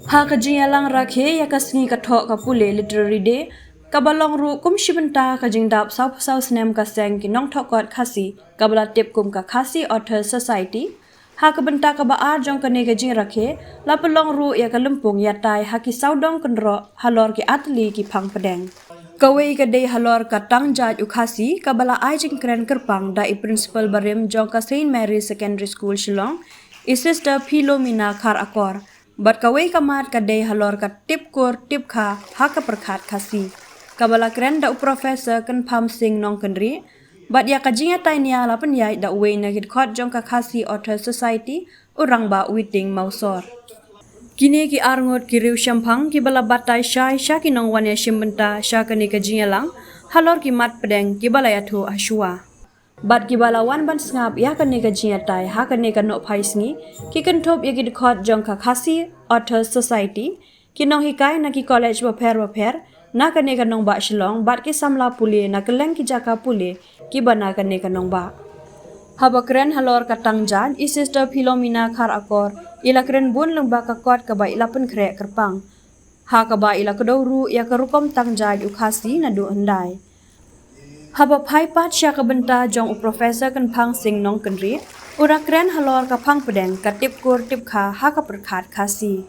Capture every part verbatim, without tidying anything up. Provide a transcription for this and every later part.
Ha ka jingïalang rakhe ïa ka sngi ka thoh ka pule Literary Day, kaba long ruh kum shi bynta ka jingdap sawphew saw snem ka seng ki nongthoh kot Khasi, kaba la tip kum ka Khasi Authors Society, ha ka bynta kaba ar jong kane ka jingrakhe, la pynlong ruh ïa ka lympung ïatai ha ki sawdong kynroh halor ki artylli ki phang pdeng. Kawei ka dei halor ka tang jait u Khasi, kaba la ai jingkren kyrpang da i Principal barim jong ka Saint Mary's Secondary School Shillong, i Sister Philomena Kharakor. Bad kawei ka mat ka dei halor ka tip kur tip kha ha ka pyrkhat Khasi, kaba la kren da u Professor Kynpham Sing Nongkynrih. Bad ïa ka jingïatai nia la pynïaid da uwei na ki dkhot jong ka Khasi Authors Society, u Rangbah Witing Mawsor. Kine ki arngut ki riew shemphang kiba la batai shai sha ki nongwan ïashim bynta sha kane ka jingïalang halor ki mat pdeng kiba la ïathuh ha shuwa. Bad kiba la wan ban sngap ïa kane ka jingïatai ha kane ka nohphai sngi, ki kynthup ïa ki dkhot jong ka Khasi Authors Society, ki nonghikai na ki college bapher bapher na kane ka nongbah Shillong, bad ki samla pule na kylleng ki jaka pule kiba na kane ka nongbah. Haba kren halor ka tang jait, i Sister Philomena Kharakor i la kren bun lyngba ka kot kaba i la pynkhreh kyrpang, ha kaba i la kdew ruh ïa ka rukom tang jait u Khasi naduh hyndai. Haba phai pat sha ka bynta jong u Professor Kynpham Sing Nongkynrih, u la kren halor ka phang pdeng, ka tip kur tip kha ha ka pyrkhat Khasi.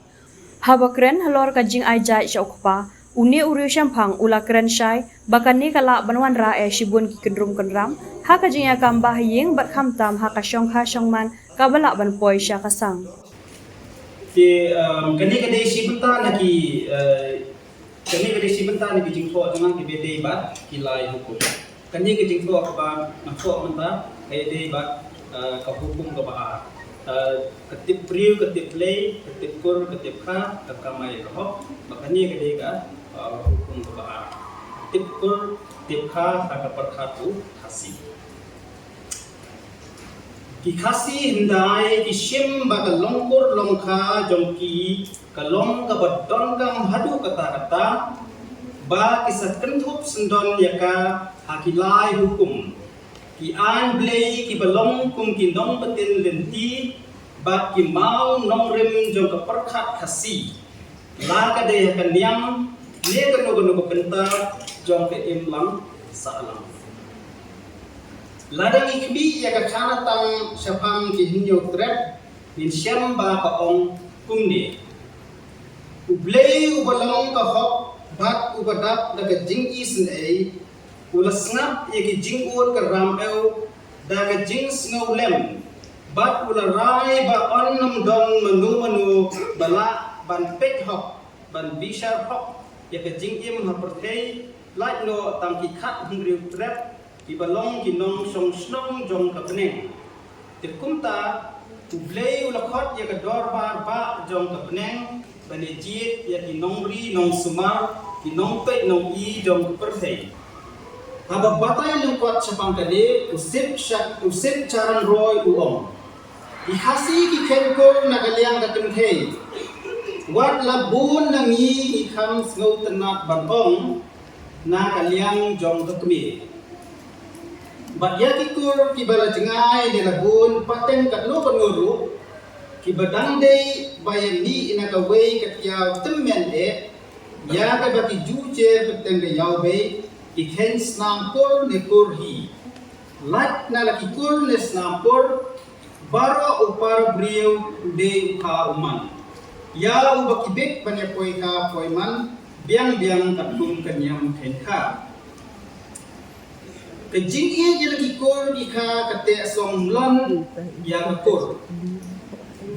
Haba kren halor ka jingai jait sha u kpa, une u riew shemphang u la kren shai ba kane ka lah ban wanrah ïa shibun ki kyndrum kynram ha ka jingïakam bahaïing bad khamtam ha ka shongkha shongman kaba lah ban poi sha ka sang. Te, um, kane ka dei shi bynta na ki, uh, kane ka dei shi bynta na ki jingthoh jong nga kiba dei bad ki lai hukum. Kane ka jingthoh kaba nga thoh mynta ka dei bad, uh, ka hukum kaba ar. Uh, ka tip briew, ka tip Blei, ka tip kur, ka tip kha, ka kamai ka hok. Ba kane ka dei ka, uh, hukum kaba ar. Tip kur, tip kha, ha ka pyrkhat u Khasi. Ki Khasi hyndai ki shim ba ka long kur long kha jong ki ka long kaba donkam haduh katta katta, ba ki sa kynthup syndon ïa ka ha ki lai hukum. Ki aiñ Blei kiba long kum ki nongpyntip lynti bad ki mawnongrim jong ka pyrkhat Khasi. La ka dei ha ka niam ne kano kano ka bynta jong ka imlang sahlang. Lada ngi khmih ïa ka khana tang shaphang ki hynñiew trep, ngin shem ba ka ong kumne: U Blei uba long ka hok bad uba dap da ka jingisynei, u la sngap ïa ki jingud ka ram ew da ka jingsngewlem, bad u la rai ba un ym don mano mano ba lah ban peit hok, ban bishar hok ïa ka jingim ha pyrthei, lait noh tang ki khathynriew trep kiba long ki nongshong shnong jong ka bneng. Te kumta, U Blei u la khot ïa ka dorbar bah jong ka bneng ban ïa jied ïa ki nongri nongsumar, ki nongpeit nongi jong ka pyrthei. Haba batai lyngkot shaphang kane, u Sip Sha-, u Sip Charan Roy u ong: Ki Khasi ki kheiñ kur na ka liang ka kynthei. Wat la bun na ngi ki kham sngewtynnat ban ong, na ka liang jong ka kmie. Bad ïa ki kur kiba la jngai ne la bun pateng katno katno ruh, kiba dang dei ba ïa mih na kawei ka tiaw tymmen eh, ïa kaba ki ju jer pateng ka ïaw bei, ki kheiñ snam kur ne kur hi. Lait na la ki kur ne snam kur, baroh u para briew u dei u kha u man. Ïa uba ki bit ban ïa poi kha poi man, biang biang katkum ka niam kheiñ kha. Ka jingïeit ïa la ki kur ki kha ka teh song mlon ïa ka kur.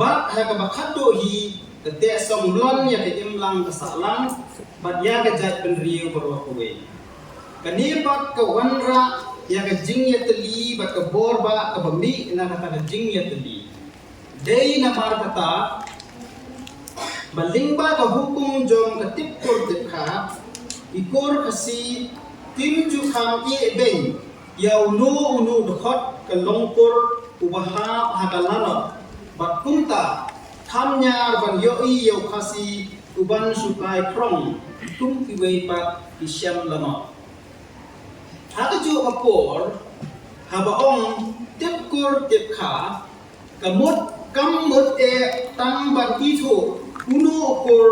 Bad ha kaba khatduh hi ka teh song mlon ïa ka imlang ka sahlang, bad ïa ka jaitbynriew baroh kawei. Kane pat ka wanrah ïa ka jingïatylli bad ka bor bah kaba mih na kata ka jingïatylli. Dei namar kata ba lyngba ka hukum jong ka tip kur tip kha, ki kur Khasi kim ju kham ïeh beiñ ïa uno uno u dkhot ka long kur uba hap ha ka lanot. Bad kumta kham ñiar ban ïohi ïa u Khasi uban shu kai krong kum kiwei pat ki shem lanot. Ha kajuh ka por, haba ong tip kur tip kha, ka mut kam mut eh tang ban ithuh Uno u kur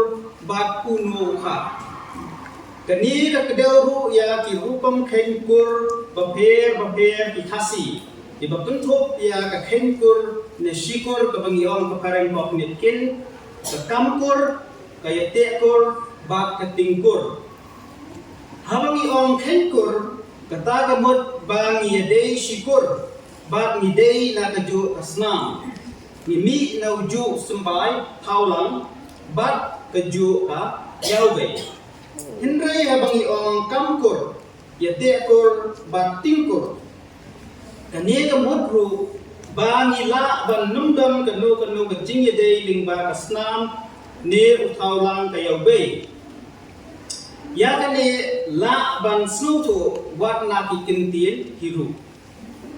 bad uno u kha. Kane ka kdew ruh ïa ki rukom kheiñ kur bapher bapher ki Khasi, kiba kynthup ïa ka kheiñ kur ne shi kur kaba ngi ong ka phareng pok nit kin, ka kam kur, ka ïateh kur bad ka ting kur. Haba ngi ong kheiñ kur, kata ka mut ba ngi ïadei shi kur bad ngi dei na kajuh ka snam. Ngi mih na ujuh symbai thawlang bad kajuh ka ïawbei. Hynrei haba ngi ong kam kur, ïateh kur bad ting kur, kane ka mut ruh ba ngi lah ban nym don kano kano ka jingïadei lyngba ka snam ne u thawlang ka ïawbei. Ïa kane lah ban sngewthuh wat na ki kyntien hi ruh.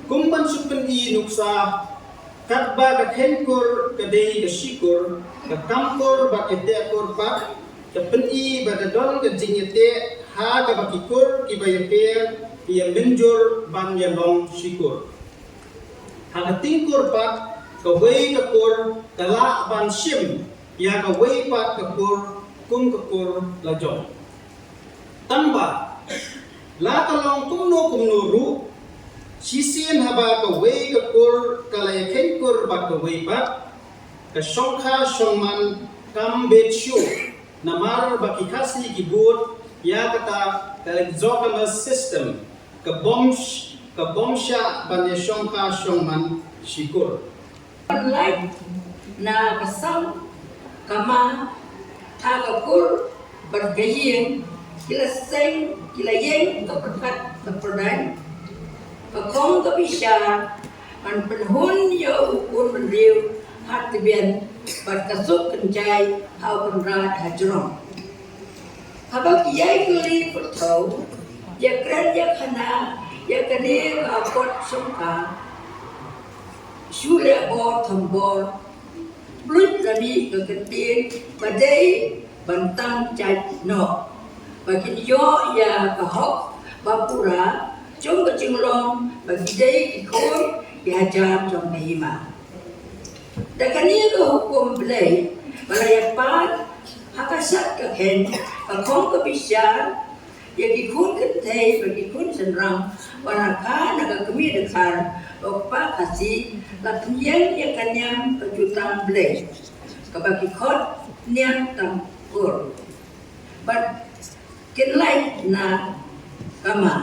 Kum ban shu pyni nuksa, katba ka kheiñ kur ka dei ka shi kur, ka kam kur bad ka ïateh kur pat ka pyni ba da don ka jingïateh ha kaba ki kur kiba ïapher ki ïa mynjur ban ïa long shi kur. Ha ka ting kur pat, kawei ka kur ka lah ban shim ïa kawei pat ka kur kum ka kur la jong. Tangba la ka long kumno kumno ruh, shisien haba kawei ka kur ka la ïa kheiñ kur bad kawei pat, ka shongkha shongman kam bit shuh, namar ba ki Khasi ki bud ïa kata ka exogamous system, ka bym sh-, ka bym shah ban ïa shongkha shongman shi kur. Ban lait na ka sam ka ma ha ka kur bad ka ïing, ki la seng, ki la ïeng ka pyrkhat ka pyrdaiñ, ka khong ka bishar, ban pynhun ïa u khun bynriew ha tbian bad ka suk kynjai ha u kynrad ha jrong. Haba ki ïai kylli pyrthaw, ïa kren ïa khana ïa kane ka kot shongkha, shu leh bor thambor, bluit la mih ka kyntien ba dei ban tang jait noh, ba kin ïoh ïa ka hok ba pura jong ka jinglong ba ki dei ki khun ki hajar jong ka hima. Da kane ka hukum Blei ba la ïa pat ha ka sat ka kheiñ, ka khong ka bishar ïa ki khun kynthei bad ki khun shynrang ba la kha na ka kmie dkhar bad u kpa Khasi, la pynïeng ïa ka niam ka jutang Blei kaba ki khot niam tam kur. Bad kin lait na ka ma.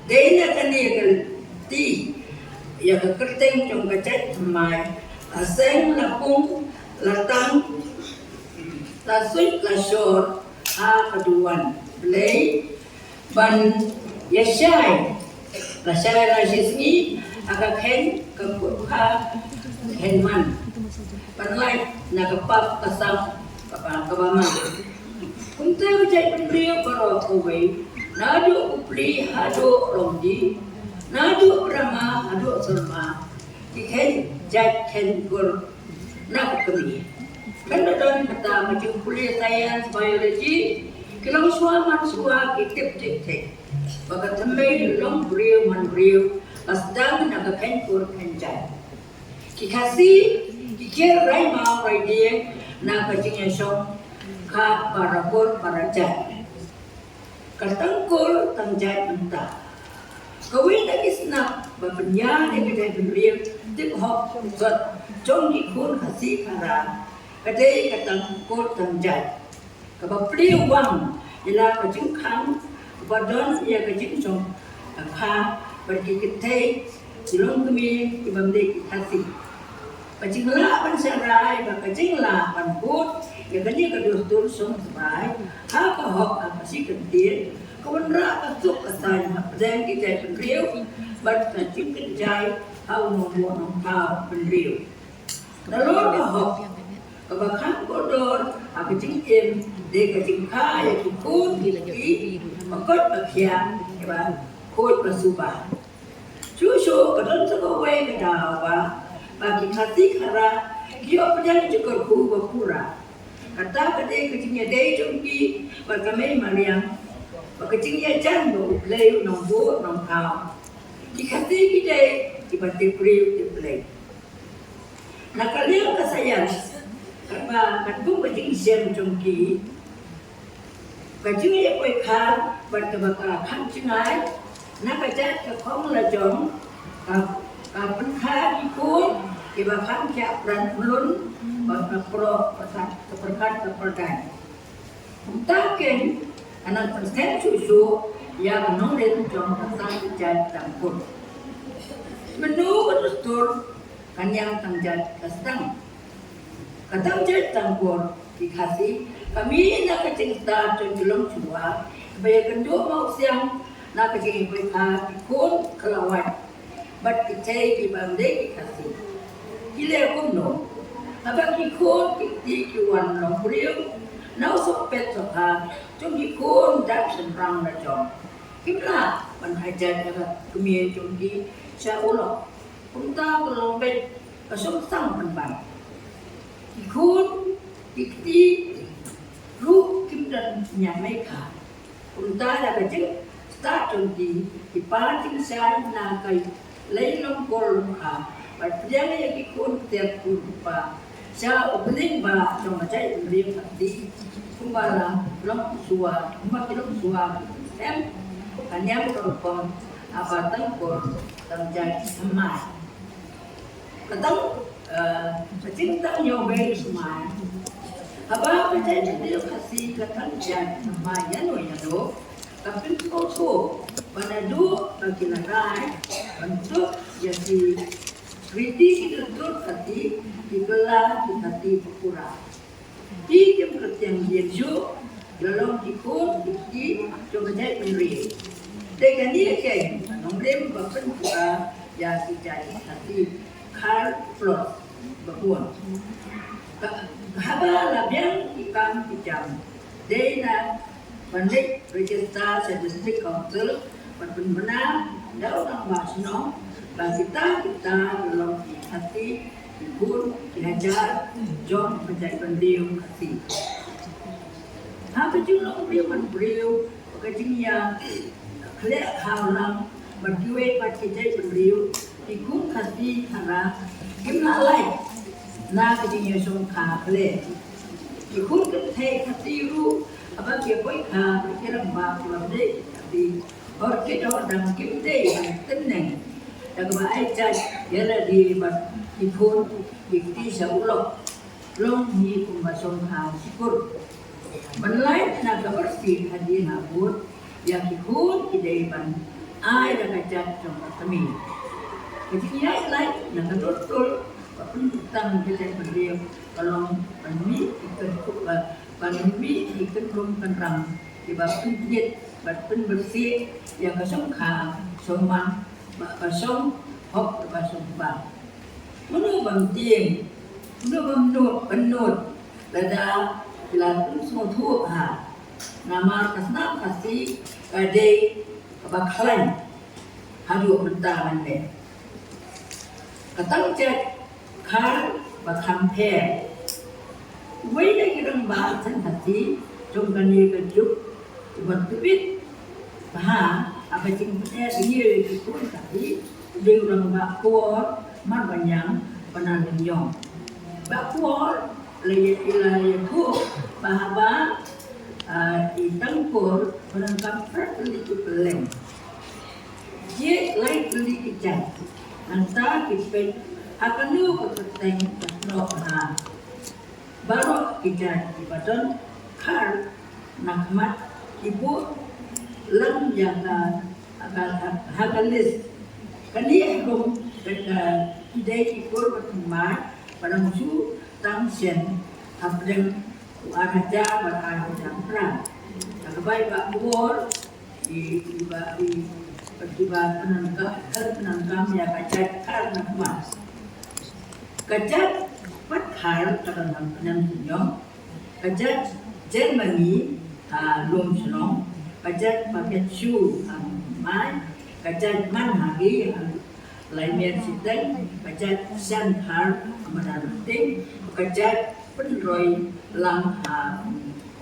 Dei na kane ka lynti ïa ka kyrteng jong ka jait thymmai, la seng, la pung, la tang, la suit, la shor ha ka duwan Blei ban ïa shai, la shai la shi sngi ha ka kheiñ ka kur, ka kheiñ man, ban lait na ka pap ka sam kaba, kaba man. Kumta ka jaitbynriew baroh kawei, naduh u Pli haduh u Rongdi, naduh u Brahma haduh u Surma, ki kheiñ jait kheiñ kur na ka kmie. Kan da don kata ka jingpule science, biology, ki long shuwa man shuwa, ki tip thik thik ba ka thymmei long briew man briew, ka sdang na ka kheiñ kur kheiñ jait. Ki Khasi ki kiew rai maw rai dieng na ka jingïashongkha para kur para jait. Ka tang kur tang jait mynta. Kawei na ki snap ba pynïar ïa ka jaitbynriew tip hok sot jong ki khun Khasi Khara ka dei ka tang kur tang jait, kaba plie wang ïa la ka jingkhang, kaba don ïa ka jingshongkha bad ki kynthei ki longkmie kiba ym dei ki Khasi. Ka jinglah ban sharai bad ka jinglah ban bud ïa kane ka dustur shong sbai ha ka hok ha ka shi kyntien, ka wanrah ka suk ka saiñ hapdeng ki jaitbynriew bad ka jingkynjai ha u nongbuh nongthaw bynriew. Nalor ka hok kaba kham kordor ha ka jingim dei ka jingkha ïa ki khun ki kti ba koit ba khiah, kiba khuid ba suba. Shuh shuh ka don sa kawei ka daw ba, ba ki Khasi Khara ki ïoh pdiang jingkyrkhu ba pura. Kata ka dei ka jingïadei jong ki bad ka mei mariang, bad ka jingïajan bad U Blei u nongbuh nongthaw. Ki Khasi ki dei kiba tip briew tip Blei. Na ka liang ka science, Ba katkum ka jingshem jong ki, ka jingïapoikha bad kaba ka kham jngai na ka jait ka khong lajong, ka, ka pynkha ki khun kiba kham khiah pran mlien bad ka pyrkhat, ka pyrkhat ka pyrkhat. Kumta kein, ngan pynkhlaiñ shuh shuh ïa ka nongrim jong ka tang jait tang kur. Mynno ka dustur ka niam tang jait ka sdang. Ka tang jait tang kur, ki Khasi ka mih na ka jingstad jong ki longshuwa, ba ïakynduh mawsiang na ka jingïapoikha ki khun ka la wait bad ki tei kiba ym dei ki Khasi. Ki leh kumno? Haba ki khun ki kti ki wan long briew na u sohpet sohkha jong ki khun dap shynrang lajong, kim lah ban hajat ïa ka kmie jong ki sha u lok. Kumta ka long beit ka shong sang pynban. Ki khun ki kti ruh kim don ñiamei kha. Kumta da ka jingstad jong ki, ki pan jingshai na ka lei longkor longkha bad pdiang ïa ki khun ktiar khun kpa sha u bneng ba jong ka jaitbynriew Khasi. Kumba la longshuwa, kumba ki longshuwa ki khlem, ka niam ka rukom, haba tang kur tang jait thymmai. Ka tang, eh, ka jingtang ïa u bei thymmai. Haba ka jaitbynriew Khasi ka tang jait thymmai ïano ïano, ka pynsngewthuh ba naduh ba ki la rai ban tuh ïa ki riti ki dustur Khasi, ki kylla ki Khasi bakhuid. Ki kim kyrtiang ïa shuh la long ki khun ki kti jong ka jaitbynriew. Te kane kein ka nongrim ba pynsngewthuh ïa ki jait Khasi Khar plus ba bun. Ka, haba la biang ki kam ki jam, dei na ban leit register sha District Council bad pynbna da u rangbah shnong ba kita kita la long ki Khasi ki bun ki hajar jong ka jaitbynriew Khasi. Ha ka jinglong briew man briew bad ka jingïakhleh khaw lang bad kiwei pat ki jaitbynriew, ki khun Khasi Khara kim lah lait na ka jingïashongkha khleh. Ki khun kynthei Khasi ruh haba ki ïapoikha bad ki rangbah kiba ym dei ki Khasi, hor kit hor dang kim dei ban tyneng da kaba ai jait ïa lade bad ki khun ki kti sha u lok. Long hi kumba shongkha shukor. Ban lait na ka pyrthei hadien habud ïa ki khun ki dei ban ai da ka jait jong ka kmie. Ka jingïaid lait na ka dur dur ba pynbtang ka jaitbynriew ka long ban mih ki kynrum, ban mih ki kynrum kynram kiba pynjit bad pynbeit ïa ka shongkha shongman bad ka shong hok bad ka shong bam. Mano ban tieng, mano ban nud, ban nud lada ki la pynsngewthuh bha. Namar ka snam Khasi ka dei kaba khlaiñ haduh mynta mynne. Ka tang jait Khar ba kham pher. Uwei na ki rangbah tang Khasi jong kane ka juk uba tbit bha ha ka jingpyneh jingïaid ki khun Khasi u dei u rangbah Kwor Marbaniang Banalynñiong. Bah Kwor la ïa, la ïathuh ba haba, ah, i tang kur ba donkam phra tylli ki pylleng, jied lai tylli ki jait. Nangta ki peit ha kano ka kyrteng ka snoh bha. Baroh ki jait kiba don Khar na khmat ki buh lang ïa ka ha ka, ha, ha ka list. Kane ruh ka, ka dei ki kur ba thymmai ba dang shu tang shen hapdeng u ar hajar bad ar hajar phra. Ka bai Bah Kwor i, i ba, i ba, i ba pyndonkam, pyndonkam ïa ka jait Khar na khmat. Ka jait Patkhar ka don ha Pneng Shnong, ka jait Germany ha Lum Shnong, ka jait Paketshu ha Mai, ka jait Manhagi ha Laimian Shiteng, ka jait Shan Khar ha Madan Ting, ka jait Pynroi Lang ha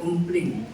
Umpling.